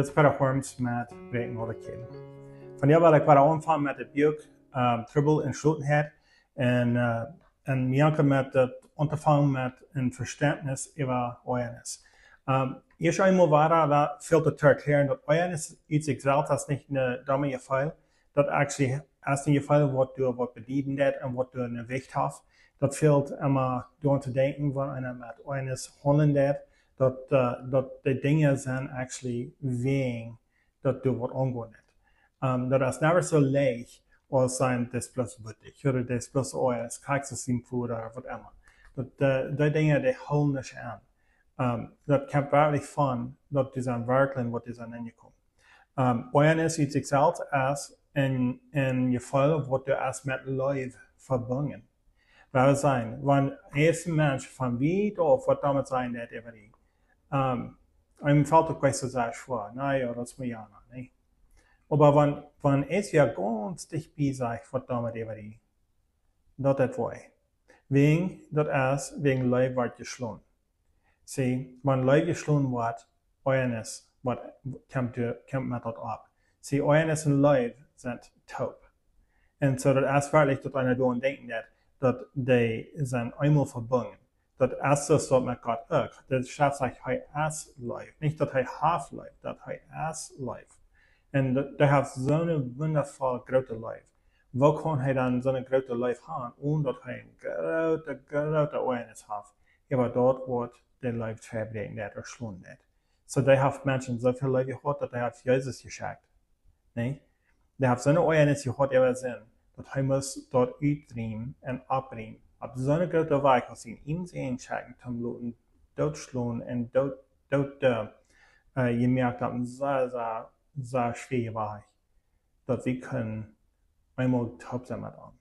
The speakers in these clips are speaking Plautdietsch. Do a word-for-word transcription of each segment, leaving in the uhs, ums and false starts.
Dit is Peter Horms met Breaking All the Kid. Vondoag well ekj wada aunfangen met daut Buak, ähm, Trubbel un Schlotenheit. Un, äh, un mie jankat met daut auntofangen met een Vestentnis äwa Oajanis. Ähm, ieescht eemol wada, wada väl to erkjlären, daut Oajanis ut sikj selfst es nich een domme Jefeel. Daut actually es een Jefeel waut doa waut bedieden deit un waut doa een Jewicht haft. Daut fält emma doaraun to denkjen, wan eena met Oajanis haundlen deit, daut, äh, daut de Dinja sent actually wäajen daut doa waut aungonen deit. Ähm, daut es never soo leicht aus sajen, daut es bloos wutich, ooda daut es bloos Oajanis, kjikj, daut es een Foda ooda waut emma. Daut, äh, dee Dinja, dee hoolen nich aun. Ähm, daut kjemt werkjlich von, daut dee sent werkjlich waut dee sent enjekomen. Ähm, Oajanis ut sikj selfst es een, een Jefeel waut doa es met Leew vebungen. Well sajen, wan een Mensch von wiet auf waut doamet sajen deit äwa die, ähm, am fält daut uk nich soo sea schwoa, na jo, daut es mie egal, nä? Oba wan, wan eena gaunz dicht bie sajcht waut doamet äwa die, daut deit wee. Wäajen, daut es, wäajen Leew woat jeschlonen. See, wan Leew jeschlonen woat, Oajanis, waut kjemt, kjemt met daut opp. See, Oajanis un Leew sent toop. Un soo daut es werkjlich daut eena doaraun denkjen deit, daut dee sent eemol vebungen. Daut es soo daut met Gott uk. De Schreft sajcht, hee es Leew. Nich daut hee haft Leew, daut hee es Leew. Un daut, hee haft soone wundafolle groote Leew. Woo kaun hee dan soone groote Leew haben, onen daut hee een groote, groote Oajanis haft äwa daut waut de Leew vebräakjen deit, jeschlonen deit? Soo, dee haft Menschen soo väl Leew jehaut, daut hee haft Jesus jeschekjt. Nä? Dee haft soone Oajanis jehaut äwa Sind, daut hee must daut utdrieejen un oprieejen. Opp soone groote Wies, aus see am Sän schekjen, toom loten dootschlonen un doot, doot, äh, äh, jemoakt opp een sea, sea, sea schwoaren Wajch, daut wie kjennen eemol toop sennen met am.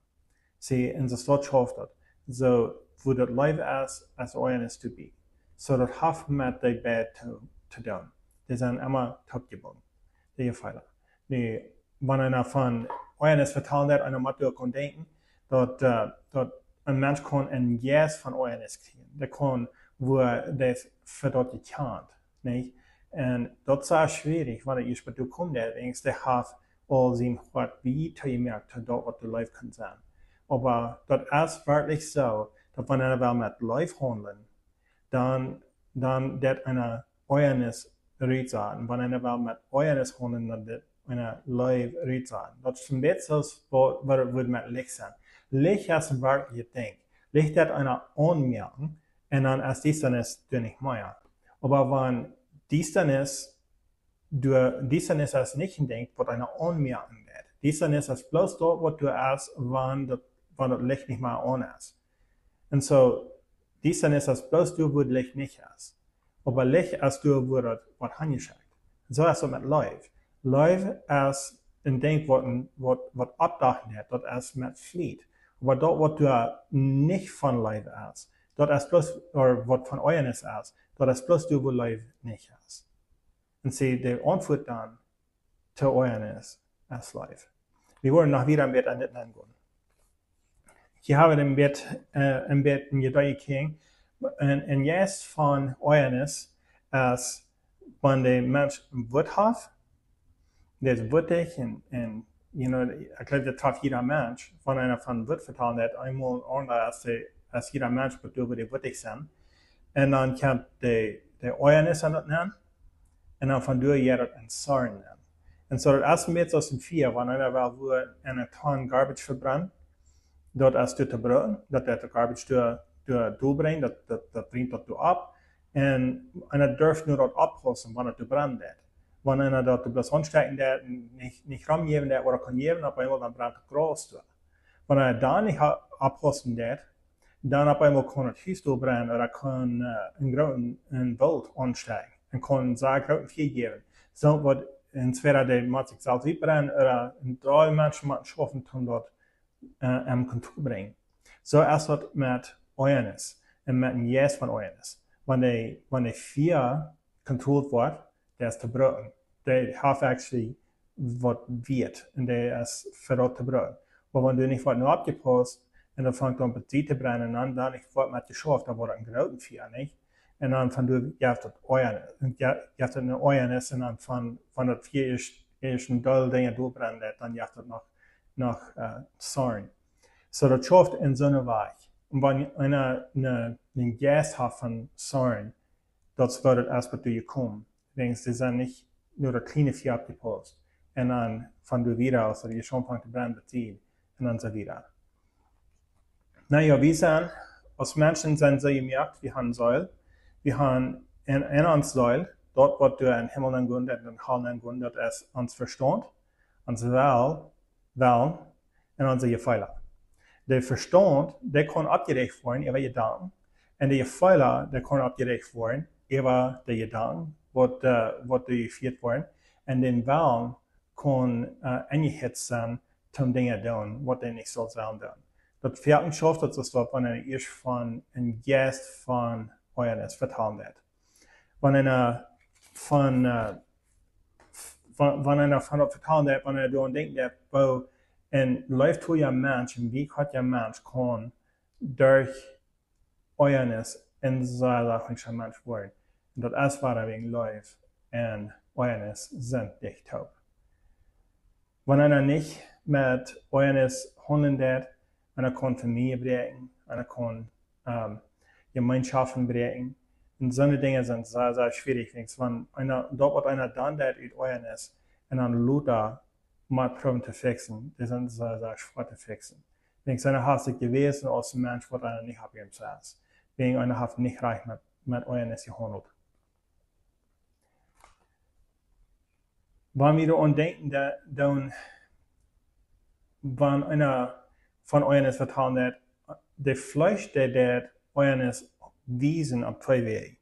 See, un soo daut schauft daut. Soo, woo daut Leew es, es Oajanis to bie. Soo, daut haft met dee beid to, to doonen. Dee sent emma toopjebungen, dee Jefeele. Nu, wan eena von Oajanis vetalen deit, eena mott uk aun denkjen, daut, äh, daut een Mensch kaun een Jeist von Oajanis kjrieen. Dee kaun, woo dee es fa daut jekjant, nich? Un daut es schwierich, wan eena ieescht bie doa kjemt, wiels dee haft aul sien Hoat wiet jemoakt to daut waut de Leew kaun sennen. Oba daut es werkjlich soo, daut wan eena well met Leew haundlen, dan, dan deit eena Oajanis rutsaten. Wan eena well met Oajanis haundlen, dan deit eena Leew rutsaten. Daut es een bät soo aus waut, waut et woat met Licht sennen. Licht es een werkjlichet Dinkj. Licht deit eena aunmoaken un dan es Diestanis doa nich mea. Oba wan Diestanis doa, Diestanis es nich een Dinkj waut eena aunmoaken deit. Diestanis es bloos daut waut doa es, wan daut, wan daut Licht nich mea aun es. Un soo, Diestanis es bloos doa woo daut Licht nich es. Oba Licht es doa woo daut woat hanjeschekjt. Un soo es daut met Leew. Leew es een Dinkj waut, waut, waut oppdakjen deit, daut es met Fliet. Oba daut waut doa nich von Leew es, daut es bloos, ooda waut von Oajanis es, daut es bloos doa woo Leew nich es. Un see, de Auntwuat dan to Oajanis es Leew. Wie woaren noch wieda een bät aun dit aungonen. Hia hab wie een bät, äh, een bät een Jedanken jekjräajen. Un, un Jeist von Oajanis es, wan de Mensch een Wut haft, dee es wutich un, un, you know, ekj jleew, daut traf jieda Mensch, wan eena von Wut vetalen deit, eemol aundasch aus de, aus jieda Mensch, oba doa woo dee wutich sent. Un dan kjemt de, de Oajanis aun daut nenn. Un dan von doa jeit daut een Zorn aun. Un soo daut es een bät soo aus een Fia, wan eena well woo eene Tonn Garbage vebrennen, daut es doa to brucken, daut deit de Garbage doa, doa, doa brinjen, daut, daut, daut brinjt daut doa opp. Un, un daut derf nu daut oppaussen, wan et doa brennen deit. Wan eena daut doa bloos aunstekjen deit un nich, nich romjäwen deit, ooda kaun jäwen, opp eemol dan brent daut Graus doa. Wan eena dan nich ha-, oppaussen deit, dan opp eemol kaun daut Hus doa brennen, ooda kaun, äh, een grooten, een Woolt aunstekjen un kaun sea grooten Fia jäwen. Soo waut entwäda dee mott sikj selfst utbrennen, ooda een Deel Menschen motten schaufen, om daut, äh, em Kontroll brinjen. Soo es daut met Oajanis un met een Jeist von Oajanis. Wan dee, wan dee Fia kontrolliert woat, dee es to brucken. Dee haft actually waut Wieet un dee es fa daut to brucken. Oba wan doa nich woat no oppjepausst un dan fangt aun bie die to brennen un dan, dan nich woat met jeschauft, dan woat et een grooten Fia, nich? Un dan von doa jeft daut Oajanis, jeft daut eene Oajanis, un dan von, von daut Fia ieescht, ieescht een Deel Dinja doabrennt, dan jeft daut noch, noch äh, Zorn. Soo daut schauft en soone Wajch. Un wan eena een, een Jeist haft von Zorn, daut es woo daut es waut doa jekjräajen. Wäajen dee sent nich no daut kjliene Fia oppjepaust. Un dan von doa wieda, aus daut ieescht aunfangt to brennen, daut Fia. Un dan soo wieda. Na jo, wie sent, aus Menschen sent wie jemoakt, wie haben Seel. Wie haben en, en ons Seel, daut waut doa em Himmel aunjeit, en Hal aunjeit, daut es ons Vestaunt, ons Well, Wellen un onse Jefeele. De Vestaunt, dee kaun oppjerecht woaren äwa Jedanken. Un de Jefeele, dee kaun oppjerecht woaren äwa de Jedanken, waut, äh, waut doa jefieet woaren. Un dän Wellen kaun äh, enjehitzt sennen, toom Dinja doonen, waut hee nich sull sellen doonen. Daut Fäaken schauft, daut es waut wan eena ieescht von een Jeist von Oajanis vetalen deit. Wan eena von, äh, wan, wan eena von daut vetalen deit, wan eena doaraun denkjen deit, woo een leeftolja Mensch, een wieekhoatja Mensch kaun derch Oajanis een sea, sea huingscha Mensch woaren. Un daut es woo wäajen Leew un Oajanis sent dicht toop. Wan eena nich met Oajanis haundlen deit, eena kaun Famielje bräakjen, eena kaun ähm, Jemeenschoft bräakjen. Un soone Dinja sent sea, sea schwierich, wäajen wan eena, daut waut eena dan deit ut Oajanis, un dan lota mau proowen to fixen, dee sent sea, sea schwoa to fixen. Wäajen eena haft sikj jewäsen aus een Mensch, waut eena nich opp jemaunt es. Wäajen eena haft nich rajcht met, met Oajanis jehaundelt. Wan wie doaraun denkjen, daut, dan, wan eena von Oajanis vetalen deit, de Fleesch, dee deit Oajanis wiesen opp twee Wäaj.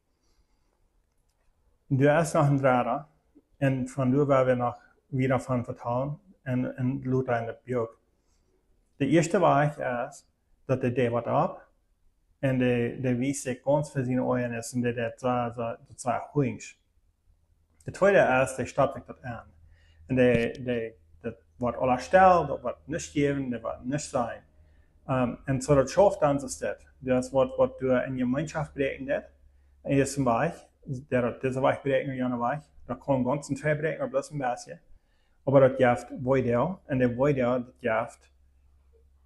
Doa es noch een dredda, un von doa woa wie noch wieda von vetalen, un, un lota en daut Buak. De ieeschte Wajch es, daut dee deit waut opp, un dee, dee wiest sikj gaunz fa siene Oajanis, un dee deit sea, sea, daut es sea huiensch. De tweede es, dee stalt sikj daut aun. Un dee, dee, daut woat aula stell, daut woat nuscht jäwen, daut woat nuscht sennen. Ähm, un soo daut schauft dan soo es dit. Daut es waut, waut doa en Jemeenschoft bräakjen deit. Un dee es een Wajch, dee daut dise Wajch bräakjen, jane Wajch. Daut kaun gaunz un twee bräakjen, oba bloos een bät. Oba daut jeft Weedoag, un de Weedoag, daut jeft,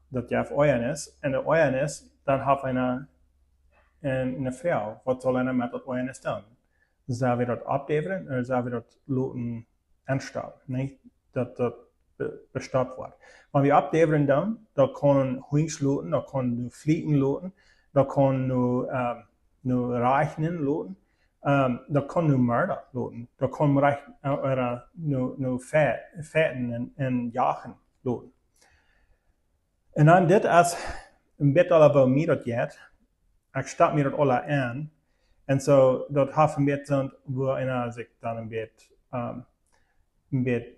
daut jeft Oajanis, un de Oajanis, dan haft eena een, eene Froag, waut saul eena met daut Oajanis doonen? Saul wie daut oppdäwren, ooda saul wie daut loten aunstalen? Nä, daut, daut be-, bestoppt woat. Wan wie oppdäwren doonen, daut kaun huiensch loten, daut kaun nu flieken loten, daut kaun nu, ähm, nu rajchnen loten, ähm, daut kaun nu morden loten, daut kaun rajcht, äh, ooda nu, nu fe-, fechten un, un jagen loten. Un dan dit es een bät aula woo mie daut jeit. Ekj stap mie daut aula aun. Un soo, daut haft een bät soont, woo eena sikj dan een bät, ähm, een bät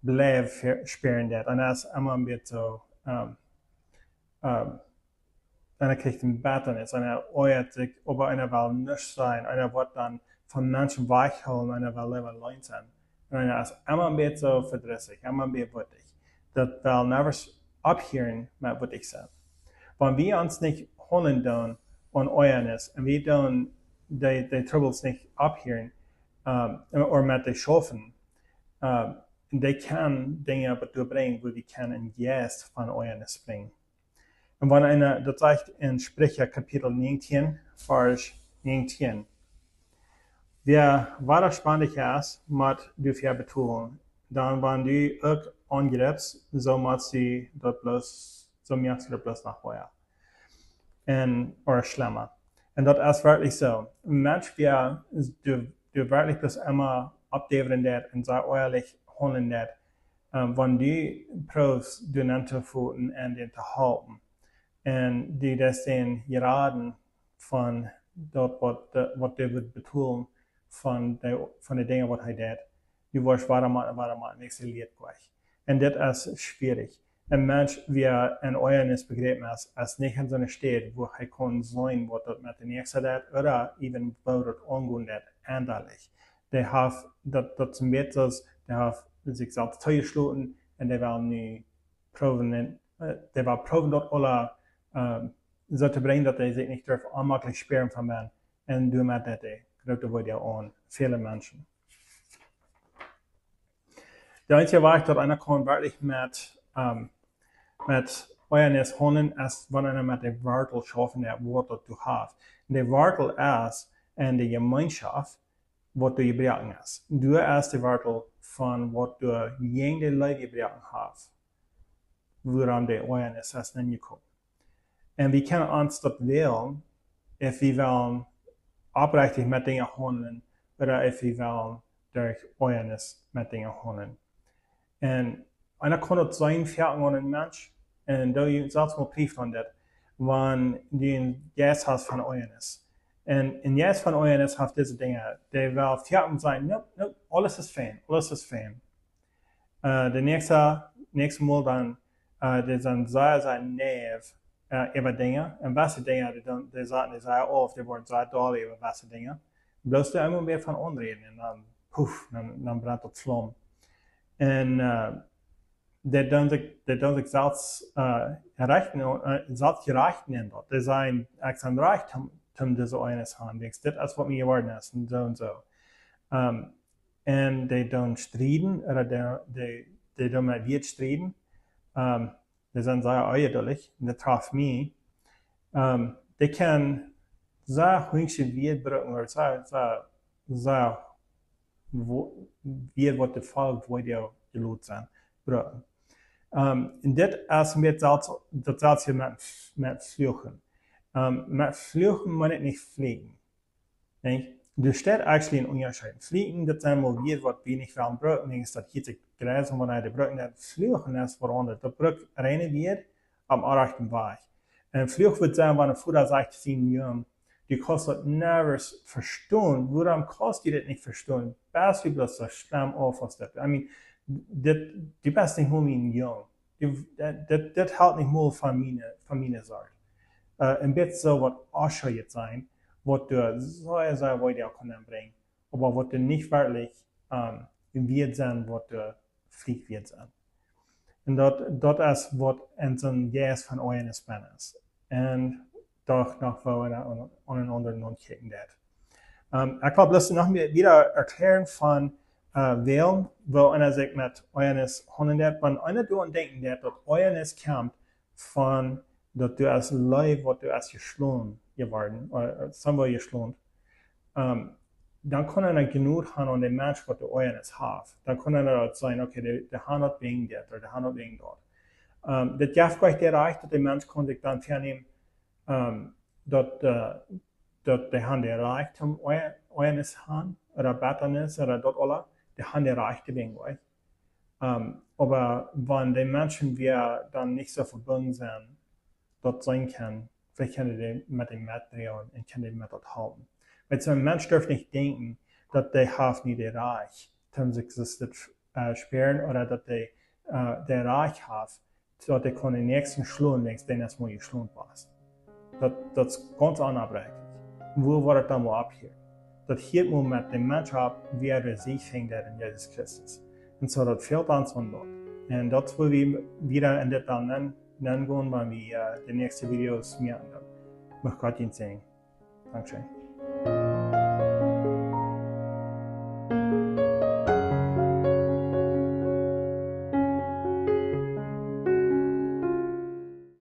beleeft spieren deit. Un daut es emma een bät soo, ähm, ähm, eena kjricht een Bettanis, eena oajat sikj, oba eena well nuscht sennen, eena woat dan von Menschen wajchjehoolen, eena well leewa auleen sennen. Un eena es emma een bät soo vedrisslich, emma een bät wuttich. Daut well never s-, opphieren met wuttich sennen. Wan wie ons nich holen doonen aun Oajanis, un wie doonen dee, dee Trubbels nich opphieren, ähm, ooda met dee schaufen, ähm, dee kjennen Dinja opp daut brinjen, woo wie kjennen een Jeist von Oajanis brinjen. Un wan eena, daut sajcht en Spricha Kapitel näajentieen, Varsch näajentieen: Wäa wadaspendich es, mott doafäa betolen. Dan wan du uk aunjripst, soo mott see daut bloos, soo moakt see daut bloos noch oaja. Un, ooda schlemma. Un daut es werkjlich soo. Een Mensch, wäa, du, du werkjlich bloos emma oppdäwren deit un sea oajalich haundlen deit, ähm, wan du proowst, dän auntofoten un dän to halpen, un du deist dän raden von daut waut, äh, waut dee woat betolen von de, von de Dinja waut hee deit, du woascht wada mol, wada mol, nuscht lieet nich. Un dit es schwierich. Een Mensch, wäa en Oajanis bejräpen es, es nich en soone Städ, wua hee kaun seenen, waut daut met de Näakjste deit, ooda even woo daut aungonen deit, endalich. Dee haft daut, daut es een bät soo aus, dee haft sikj selfst toojeschloten un dee well nu proowen, un, äh, dee well proowen daut aula, ähm, soo to brinjen, daut dee sikj nich derft onjemaklich spieren von bennen. un doamet deit dee groote Woa aun väle Menschen. De eensje Wajch daut eena kaun werkjlich met, ähm, met Oajanis haundlen es, wan eena met de Wartel schauft, daut Wuat daut du hast. Un de Wartel es en de Jemeenschoft, waut doa jebroaken es. Doa es de Wartel von waut doa jäajen de Leew jebroaken haft, wuarom de Oajanis es nenjekomen. Un wie kjennen ons daut wälen, auf wie wellen oprechtich met Dinja haundlen, ooda auf wie wellen derch Oajanis met Dinja haundlen. Un eena kaun daut seenen, foaken aun een Mensch, un doo jie selfst mol proowen aun dit, wan du een Jeist hast von Oajanis. Un een Jeist von Oajanis haft dise Dinja, dee well foaken sajen: "Nope, nope, aules es fein, aules es fein." Äh, de näakjste, näakjste Mol dan, äh, dee sent sea, sea naiv, äh, äwa Dinja. Un waut dee Dinja, dee dan, dee sajen, dee sajen, oh, dee woaren sea doll äwa waut Dinja. Bloos dee eemol wada von aunräden un dan, puff, dan, dan brent daut Flaum. Un, äh, dee doonen sikj, dee doonen sikj selfst, äh, rechten, äh, selfst jerechten en daut. Dee sajen: "Ekj sie rajcht om, om dise Oajanis to haben. Dit es waut mie jeworden es, un soo un soo." Ähm, un dee doonen strieden, ooda dee, dee, dee doonen met Wieed strieden. Ähm, dee sent sea onjeduldich, un daut traft mie. Ähm, dee kjennen sea hunjsche Wieed brucken, ooda sea, sea, sea, woo, Wieed waut de Folg, woo dee jelot sent, brucken. Ähm, un dit es met selfst, daut selfst hia met, met Fluchen. Ähm, met Fluchen meen ekj nich flieekjen. Nä? Doa steit actually een Unjascheet. Flieekjen, daut sent mol Wieed waut wie nich wellen brucken, wiels daut hieet sikj jreslich, un wan wie dee brucken, daut Fluchen es waut aundret. Daut brukt reine Wieed opp een rajchten Wajch. Un Fluch wudd sennen, wan een Voda sajcht to sienen Jung: "Du kaust daut never vestonen. Wuarom kaust du dit nich vestonen? Best du bloos soo schlemm auf aus daut?" I mean, dit, du best nich mol mien Jung. Du, dit, dit, dit helt nich mol von miene, von miene Sort. Äh, een bät soo waut Asche jetzt sennen, waut doa sea, sea wada kaun brinjen, oba waut doa nich werkjlich, ähm, wieet sent, waut doa flicht wieet sent. Un daut, daut es waut en soon Jeist von Oajanis benn es. Un doch noch woo eena aun, aun een aundren Kjikj deit. Ähm, ekj well bloos noch mea wada erkjlären von, äh, wäajen, woo eena sikj met Oajanis haundlen deit, wan eena doaraun denkjen deit, daut Oajanis kjemt von daut du aus Leew, waut du aus jeschlonen jeworden, ooda, äh, somewhere jeschlonen, ähm, dan kaun eena Jnod haben aun dän Mensch, waut de Oajanis haft. Dan kaun eena daut sajen: "Okay, dee, dee haft daut wäajen dit, ooda dee haft daut wäajen daut." Ähm, daut jeft jlikj daut Rajcht, daut de Mensch kaun sikj dan vernämen, ähm, daut, äh, daut dee haft daut Rajcht om Oa-, Oajanis haben, ooda Bettanis, ooda daut aules, dee haft daut Rajcht wäajen, right? Ähm, oba wan de Menschen, woo dan nich soo vebungen sent, daut seenen kjennen, veleicht kjennen dee met dän metdroagen un kjennen dee met daut halpen. Wiels soon Mensch darf nich denkjen, daut dee haft nich daut Rajcht, om sikj daut, äh, späaren, ooda daut dee, äh, daut Rajcht haft, soo daut dee kaun dän Näakjsten schlonen, wan dee ieescht mol jeschlonen woat. Daut, daut es gaunz onopprechtich. Woo woat daut dan mol opphieren? Daut hieet mol met dän Mensch opp, woo hee sikj finjt en Jesus Christus. Un soo, daut fält ons aun daut. Un daut well wie wada en dit dan nen-, nengonen, wan wie, äh, de näakjste Videos moaken. Dan mucht Gott junt säajnen. Dankscheen.